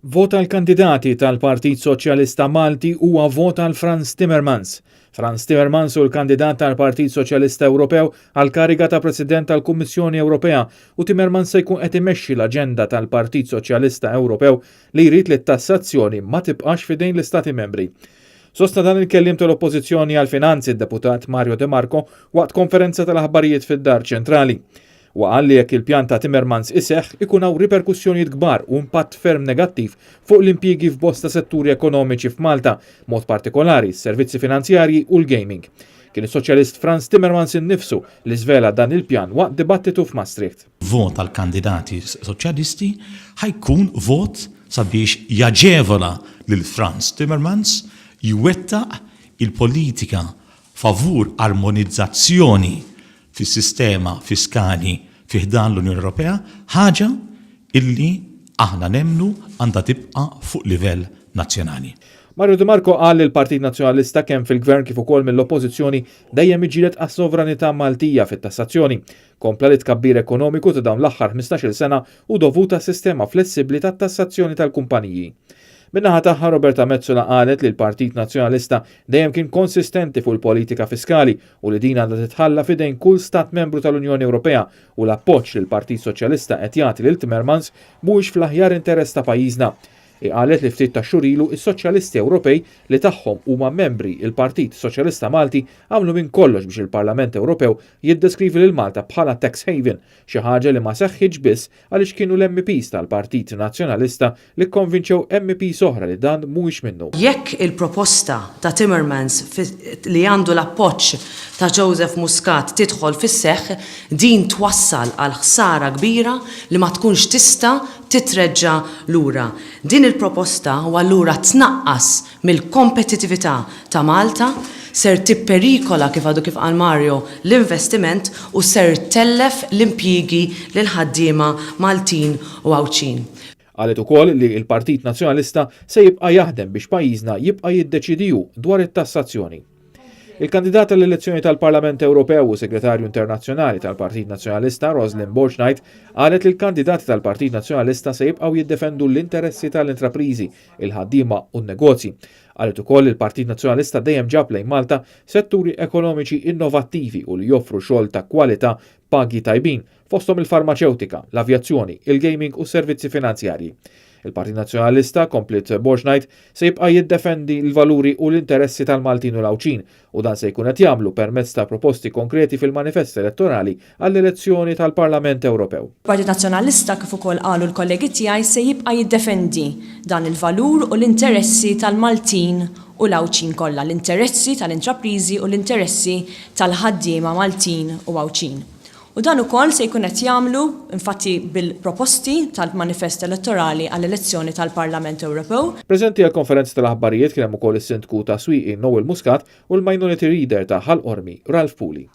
Vot għall-kandidati tal-Partit Soċjalista Malti huwa vot għal Frans Timmermans. Frans Timmermans hu l-kandidat tal-Partit Soċjalista Ewropew għall-kariga ta' President tal-Kummissjoni Ewropea u Timmermans se jkun qed imexxi l-aġenda tal-Partit Soċjalista Ewropew li jrid li t-tassazzjoni ma tibqax f'idejn l-Istati Membri. Sostna dan il-kelliem tal-Oppożizzjoni għall-Finanzi d-Deputat Mario De Marco waqt konferenza tal-aħbarijiet fid-Dar Ċentrali. Huwa qal li jekk il-pjan ta' Timmermans iseħħ, ikun hawn riperkussjonijiet kbar u impatt ferm negattiv fuq l-impjiegi f'bosta setturi ekonomiċi f'Malta, b'mod partikolari s-servizzi finanzjarji u l-gaming. Kien is-Soċjalist Frans Timmermans innifsu li żvela dan il-pjan waqt dibattitu f'Maastricht. Vot għall-kandidati Soċjalisti ħa jkun vot sabiex jaġevola lil Frans Timmermans jwettaq il-politika favur armonizzazzjoni fis-sistema fiskali fi ħdan l-Unjoni Ewropea, ħaġa illi aħna nemmnu għandha tibqa' fuq livell nazzjonali. Mario de Marco qal li l-Partit Nazzjonalista kemm fil-Gvern kif ukoll mill-Oppożizzjoni dejjem iġġieled għas-sovranità Maltija fit-tassazzjoni. Kompla li t-tkabbir ekonomiku ta' dawn l-aħħar 15-il sena hu dovut għas-sistema flessibbli tat-tassazzjoni tal-kumpaniji. Min-naħa tagħha Roberta Metsola qalet li l-Partit Nazzjonalista dejjem kien konsistenti fuq il-politika fiskali u li din għandha titħalla f'idejn kull stat membru tal-Unjoni Ewropea u l-appoġġ li l-Partit Soċjalista qed jagħti lil Timmermans mhuwiex fl-aħjar interess ta' pajjiżna. Hi qalet li ftit tax-xhur ilu s-Soċjalisti Ewropej li tagħhom huma membri l-Partit Soċjalista Malti għamlu minn kollox biex il-Parlament Ewropew jiddeskrivi lil Malta bħala tax haven, xi ħaġa li ma seħħitx biss għaliex kienu l-MEPs tal-Partit Nazzjonalista li kkonvinċew MEPs oħra li dan mhuwiex minnu. Jekk il-proposta ta' Timmermans li għandu l-appoġġ ta' Joseph Muscat tidħol fis-seħħ, din twassal għal ħsara kbira li ma tkunx tista' titreġġa' lura. Din il-proposta u allura tnaqqas mill-kompetitività ta' Malta, ser tipperikola, kif għadu kif qal Mario, l-investiment u ser ttellef l-impjiegi lill-ħaddiema Maltin u Għawdxin. Qalet ukoll li l-Partit Nazzjonalista se jibqa' jaħdem biex pajjiżna jibqa' jiddeċiedi hu dwar it-tassazzjoni. Il-kandidat għall-elezzjoni tal-Parlament Ewropew u Segretarju Internazzjonali tal-Partit Nazzjonalista Roslyn Borg Knight qalet li l-kandidati tal-Partit Nazzjonalista se jibqgħu jiddefendu l-interessi tal-intrapriżi, il-ħaddiema u n-negozji. Qalet ukoll li l-Partit Nazzjonalista dejjem ġab lejn Malta setturi ekonomiċi innovattivi u li joffru xogħol ta' kwalità b'pagi tajbin, fosthom il-farmaċewtika, l-avjazzjoni, il-gaming u s-servizzi finanzjarji. Il-Partit Nazzjonalista, kompliet Borg Knight, se jibqa' jiddefendi l-valuri u l-interessi tal-Maltin u l-Għawdxin u dan se jkun qed jagħmlu permezz ta' proposti konkreti fil-manifest elettorali għall-elezzjoni tal-Parlament Ewropew. Il-Partit Nazzjonalista, kif ukoll qalu l-kollegi tiegħi, se jibqa' jiddefendi dan il-valur u l-interessi tal-Maltin u l-Għawdxin kollha, l-interessi tal-intrapriżi u l-interessi tal-ħaddiema Maltin u Għawdxin. U dan ukoll se jkun qed jagħmlu, infatti, bil-proposti tal-manifest elettorali għall-elezzjoni tal-Parlament Ewropew. Preżenti għall-konferenza tal-aħbarijiet kien hemm ukoll is-Sindku ta' Swieqi Noel Muscat u l-Minority Leader ta' Ħal Qormi Ralph Puli.